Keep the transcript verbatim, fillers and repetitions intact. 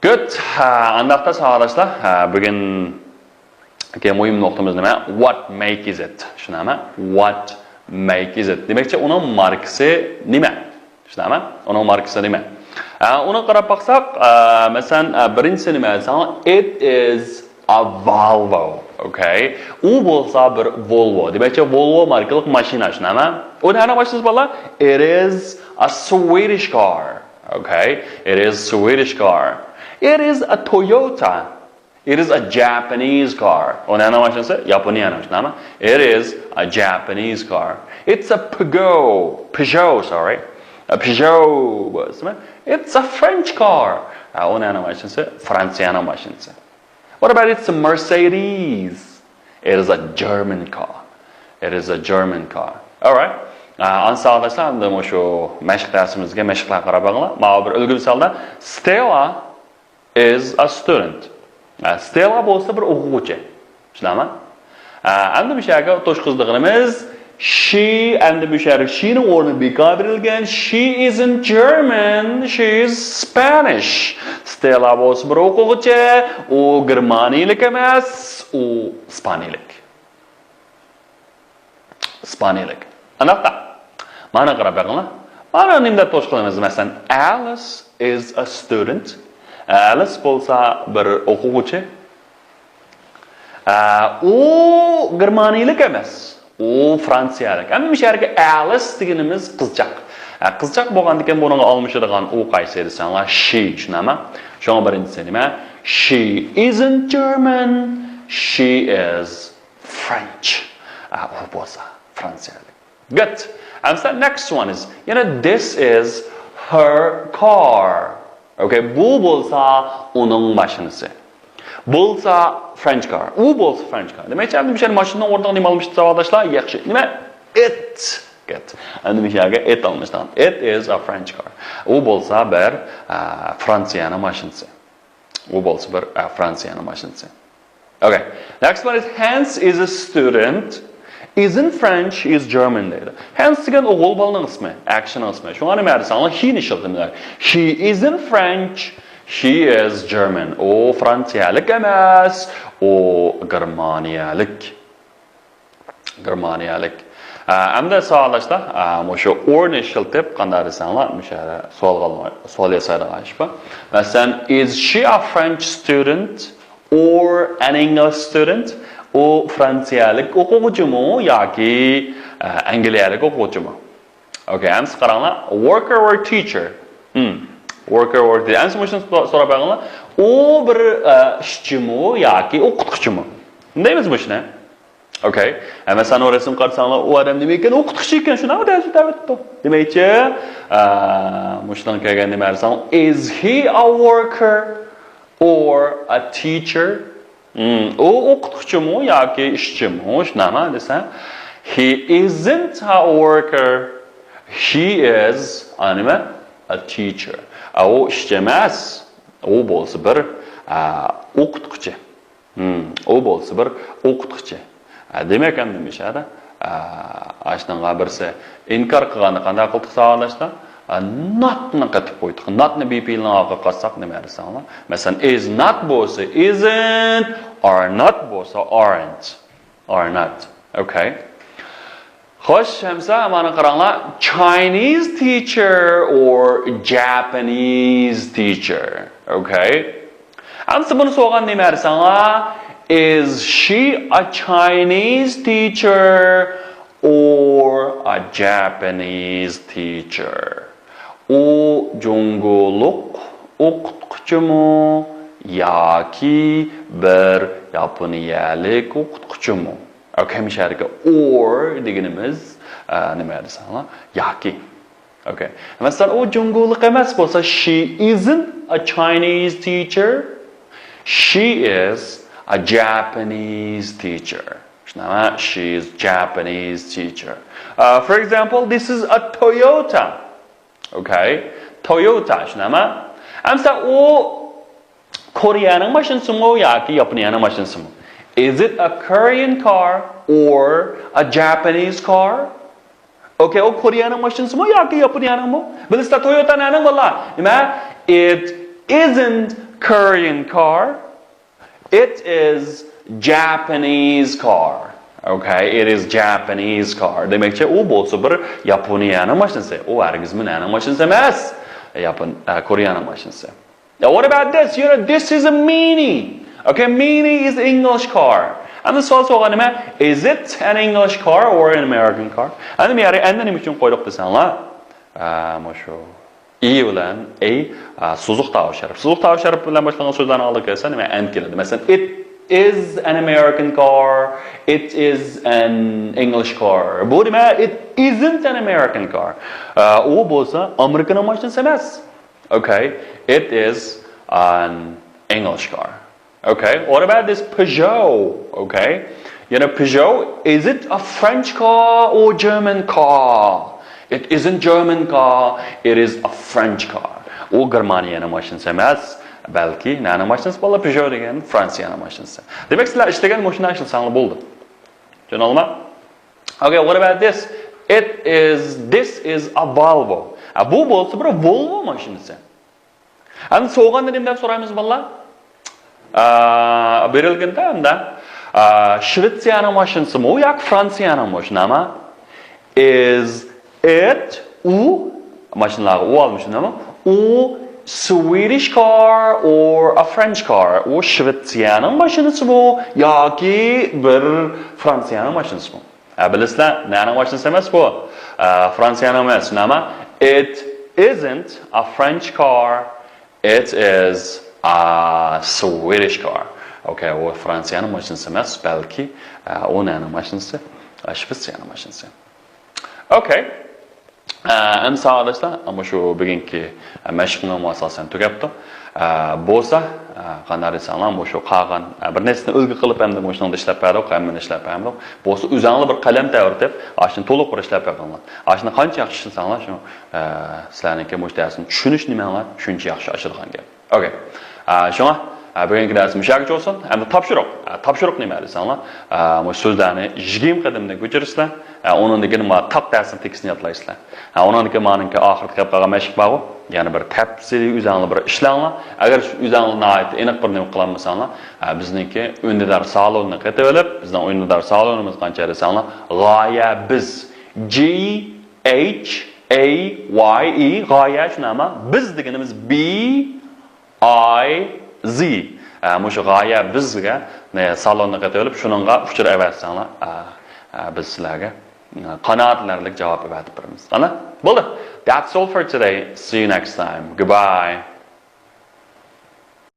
Good. ھە، ئانداقتا ساۋاقداشلار، ھە، بۈگۈنكى مۇھىم نۇقتىمىز نېمە؟ What make is it؟ شۇنداقمۇ؟ What make is it؟ دېمەكچى، ئۇنىڭ ماركىسى نېمە؟ شۇنداقمۇ؟ ئۇنىڭ ماركىسى نېمە؟ ھە، ئۇنى قاراپ باقساق، ھە، مەسىلەن، ھە، بىرىنچىسى نېمە دېسەڭ، it is a Volvo. Okay. ئۇ بولسا بىر Volvo. دېمەكچى، Volvo ماركىلىق ماشىنا، شۇنداقمۇ؟ ئۇ نەنىڭ ماشىنىسى بالىلار؟ It is a Swedish car. Okay. It is Swedish car. It is a Toyota. It is a Japanese car. ئۇ نەنىڭ ماشىنىسى؟ ياپونىيەنىڭ، شۇنداقمۇ؟ It is a Japanese car. It's a Peugeot. Peugeot, sorry. A Peugeot بولسىمۇ؟ It's a French car. ھە، ئۇ نەنىڭ ماشىنىسى؟ فرانسىيەنىڭ ماشىنىسى. What about it's a Mercedes? It is a German car. It is a German car. All right. ئا، ئەمدى ساۋاقداشلار، ئەمدى مۇشۇ مەشىق دەرسىمىزگە مەشىقلەرگە قاراپ بېقىڭلار. ماۋۇ بىر ئۈلگە مىسالدا، Stella is a student. ئا، Stella بولسا بىر ئوقۇغۇچى. شۇنداقمۇ؟ ئا، ئەمدى مۇشۇ يەرگە توشقۇزىدىغىنىمىز she، ئەمدى مۇشۇ يەرگە she نىڭ ئورنى بىكار بېرىلگەن. She isn't German, she is Spanish. Stella بولسا بىر ئوقۇغۇچى، ئۇ گېرمانىيەلىك ئەمەس، ئۇ ئىسپانىيەلىك. ئىسپانىيەلىك. ئانداقتا، مانا قاراپ بېقىڭلار. مانا نېمە دەپ توشقىلىمىز؟ مەسىلەن، Alice is a student. ئەلىس بولسا بىر ئوقۇغۇچى. ئە، ئۇ گېرمانىيەلىك ئەمەس. ئۇ فرانسىيەلىك. ئەمدى مۇشۇ يەرگە ئەلىس دېگىنىمىز قىزچاق. ئە، قىزچاق بولغاندىكىن بۇنىڭغا ئالمىشىدىغان ئۇ قايسى دېسەڭلار، she، شۇنداقمۇ؟ شۇڭا بىرىنچىسى نېمە؟ She isn't German. She is French. ئە، ئۇ بولسا فرانسىيەلىك. Good. ئەمسە next one is، يەنە this is her car. Okay، بۇ بولسا ئۇنىڭ ماشىنىسى. بولسا French car. ئۇ بولسا French car. دېمەكچى، ئەمدى مۇشۇ ماشىنىنىڭ ئورنىغا نېمە ئالمىشتى ساۋاقداشلار؟ ياخشى. نېمە؟ It. Good. ئەمدى مۇشۇ يەرگە it ئالمىشتىغان. It is a French car. ئۇ بولسا بىر، ئە، فرانسىيەنىڭ ماشىنىسى. ئۇ بولسا بىر، ئە، فرانسىيەنىڭ ماشىنىسى. Okay. Next one is Hans is a student. Isn't French, is German دەيدۇ. Hans دېگەن ئوغۇل بالىنىڭ ئىسمى، ئەر كىشىنىڭ ئىسمى. شۇڭا نېمە دېسەڭلار، he نى ئىشلىتىمىز. He isn't French, he is German. ئۇ فرانسىيەلىك ئەمەس، ئۇ گېرمانىيەلىك. گېرمانىيەلىك. ئە، ئەمدى ساۋاقداشلار، ئە، مۇشۇ or نى ئىشلىتىپ، قانداق دېسەڭلار، مۇشۇ يەردە سوئالغا، سوئال ياسايدىغان ئىش بار. مەسىلەن، is she a French student or an English student؟ ئۇ فرانسىيەلىك ئوقۇغۇچىمۇ ياكى، ئە، ئەنگلىيەلىك ئوقۇغۇچىمۇ؟ Okay، ئەمسە قاراڭلار. Worker or teacher؟ Hmm. Worker or teacher. ئەمسە مۇشۇنى سو-، سوراپ بېقىڭلار. ئۇ بىر، ئە، ئىشچىمۇ ياكى ئوقۇتقۇچىمۇ؟ دەيمىز مۇشۇنى. Okay. ئە، مەسىلەن، ئۇ رەسىمگە قارىساڭلار، ئۇ ئادەم نېمە ئىكەن؟ ئوقۇتقۇچى ئىكەن، شۇنداقمۇ؟ دەرس ئۆتەۋېتىپتۇ. دېمەكچى، ئە، مۇشۇنىڭ كەلگەن نېمە دېسەڭ، is he a worker or a teacher؟ Hmm، ئۇ ئوقۇتقۇچىمۇ ياكى ئىشچىمۇ؟ شۇنداقمۇ دېسە، he isn't a worker, he is a نېمە؟ A teacher. ئە، ئۇ ئىشچى ئەمەس، ئۇ بولسا بىر، ئە، ئوقۇتقۇچى. Hmm، ئۇ بولسا بىر ئوقۇتقۇچى. ئە، دېمەك، ئەمدى مۇشۇ يەردە، ئە، ئاشۇنىڭغا بىرسى ئىنكار قىلغاندا قانداق قىلدۇق ساۋاقداشلار؟ ئە، not نى قېتىپ قويدۇق. Not نى بىر پېئىلنىڭ ئالدىغا قاتساق نېمە دېسەڭلار؟ مەسىلەن، is not بولسا isn't، are not بولسا aren't. Are not. Okay. خوش، ئەمسە مانا قاراڭلار. Chinese teacher or Japanese teacher. Okay. ئەمسە بۇنى سورىغان نېمە دېسەڭلار؟ Is she a Chinese teacher or a Japanese teacher? ئۇ جۇڭگولۇق ئوقۇتقۇچىمۇ ياكى بىر ياپونىيەلىك ئوقۇتقۇچىمۇ؟ Okay، مۇشۇ يەردىكى or دېگىنىمىز، ئە، نېمە دېسەڭلار؟ ياكى. Okay. مەسىلەن، ئۇ جۇڭگولۇق ئەمەس بولسا، she isn't a Chinese teacher. She is a Japanese teacher. شۇنداقمۇ؟ She is Japanese teacher. Uh, for example, this is a Toyota. Okay. Toyota، شۇنداقمۇ؟ ئەمسە ئۇ كورېيەنىڭ ماشىنىسىمۇ ياكى ياپونىيەنىڭ ماشىنىسىمۇ؟ Is it a Korean car or a Japanese car? Okay، ئۇ كورېيەنىڭ ماشىنىسىمۇ ياكى ياپونىيەنىڭمۇ؟ بىلىسىلەر، تويوتا نەنىڭ بالىلار؟ نېمە؟ It isn't Korean car. It is Japanese car. Okay, it is Japanese car. دېمەكچى، ئۇ بولسا بىر ياپونىيەنىڭ ماشىنىسى. ئۇ ھەرگىزمۇ نەنىڭ ماشىنىسى ئەمەس. ياپون، ئە، كورېيەنىڭ ماشىنىسى. Now, what about this? You know, this is a Mini. Okay, Mini is English car. ئەمدى سوئال سورىغان نېمە؟ Is it an English car or an American car? ئەمدى مەيەر، ئەمدى نېمە ئۈچۈن قويدۇق دېسەڭلار؟ ئە، مۇشۇ ئى بىلەن ئەي، ئە، سوزۇق تاۋۇش ھەرپ. سوزۇق تاۋۇش ھەرپ بىلەن باشلانغان سۆزلەرنىڭ ئالدىغا كەلسە نېمە؟ ئەن كېلىدۇ. مەسىلەن، it is an American car. It is an English car. بۇ نېمە؟ It isn't an American car. ئە، ئۇ بولسا ئامېرىكىنىڭ ماشىنىسى ئەمەس. Okay, it is an English car. Okay, what about this Peugeot? Okay, you know, Peugeot, is it a French car or German car? It isn't German car, it is a French car. ئۇ گېرمانىيەنىڭ ماشىنىسى ئەمەس، بەلكى نەنىڭ ماشىنىسى؟ بالىلار، Peugeot دېگەن فرانسىيەنىڭ ماشىنىسى. دېمەك، سىلەر ئىشلىگەن ماشىنا ئىشلىسەڭلار بولدى. چۈشەندىڭلارمۇ؟ Okay, what about this? It is, this is a Volvo. ئە، بۇ بولسا بىر Volvo ماشىنىسى. ئەمدى سورىغاندا نېمە دەپ سورايمىز، بالىلار؟ ئا، بېرىلگەندە ئەمدى، ئا، شىۋېتسىيەنىڭ ماشىنىسىمۇ ياكى فرانسىيەنىڭمۇ، شۇنداقمۇ؟ Is it, ئۇ، ماشىنىلارغا ئۇ ئالمىشىدۇ، ئۇ Swedish car or a French car? ئۇ شىۋېتسىيەنىڭ ماشىنىسىمۇ ياكى بىر فرانسىيەنىڭ ماشىنىسىمۇ؟ ھە، بىلىسىلەر، نەنىڭ ماشىنىسى ئەمەس بۇ؟ ئە، فرانسىيەنىڭ ئەمەس، نېمە؟ It isn't a French car, it is a Swedish car. Okay, ئۇ فرانسىيەنىڭ ماشىنىسى ئەمەس، بەلكى، ئە، ئۇ نەنىڭ ماشىنىسى؟ ئە، شىۋېتسىيەنىڭ ماشىنىسى. Okay. ئە، ئەمدى ساۋاقداشلار، مۇشۇ بۈگۈنكى، ئە، مەشىقنىڭ ئاساسەن تۈگەپتۇ. ئە، بولسا، ئە، قانداق دېسەڭلار، مۇشۇ قالغان، ئە، بىر نەرسىنى ئۈلگە قىلىپ، ئەمدى مۇشۇنىڭدا ئىشلەپ بەردۇق، ھەممىنى ئىشلەپ بەردۇق. بولسا ئۆزەڭلار بىر قەلەم تەۋرىتىپ، ئاشۇنى تولۇق بىر ئىشلەپ بېقىڭلار. ئاشۇنى قانچە ياخشى ئىشلىسەڭلار، شۇ، ئە، سىلەرنىڭكى مۇشۇ دەرسنى چۈشىنىش نېمەڭلار شۇنچە ياخشى ئاشىدىغان گەپ. Okay. ئە، شۇڭا، ئە، بۈگۈنكى دەرسىمىز مۇشۇ يەرگىچە بولسۇن. ئەمدى تاپشۇرۇق. ئە، تاپشۇرۇق نېمە دېسەڭلار، ئە، مۇشۇ سۆزلەرنى يىگىرمە قېتىمدىن كۆچۈرىسىلەر. ئە، ئۇنىڭدىن كېيىن مانا تاق دەرسنىڭ تېكىستىنى يادلايسىلەر. ئە، ئۇنىڭدىن كېيىن مانىڭكى ئاخىرىدا قېلىپ قالغان مەشىق بارغۇ. يەنە بىر تەپسىلىي ئۆزەڭلار بىر ئىشلەڭلار. ئەگەر شۇ ئۆزەڭلار ناھايىتى ئېنىق بىر نېمە قىلالمىساڭلار، ئە، بىزنىڭكى ئۈندىدار سالونىنى قېتىۋېلىپ، بىزنىڭ ئۈندىدار سالونىمىز قانچە دېسەڭلار، غايە بىز، G H A Y E، غايە شۇنداقمۇ؟ بىز دېگىنىمىز B I Z. ئە، مۇشۇ غايە بىزگە، نە، سالوننى قېتىۋېلىپ، شۇنىڭغا ئۇچۇر ئەۋەتسەڭلار، ئە، ئە، بىز سىلەرگە، ئە، قانائەتلىنەرلىك جاۋاب ئەۋەتىپ بېرىمىز. ئانا، بولدى. That's all for today. See you next time. Goodbye.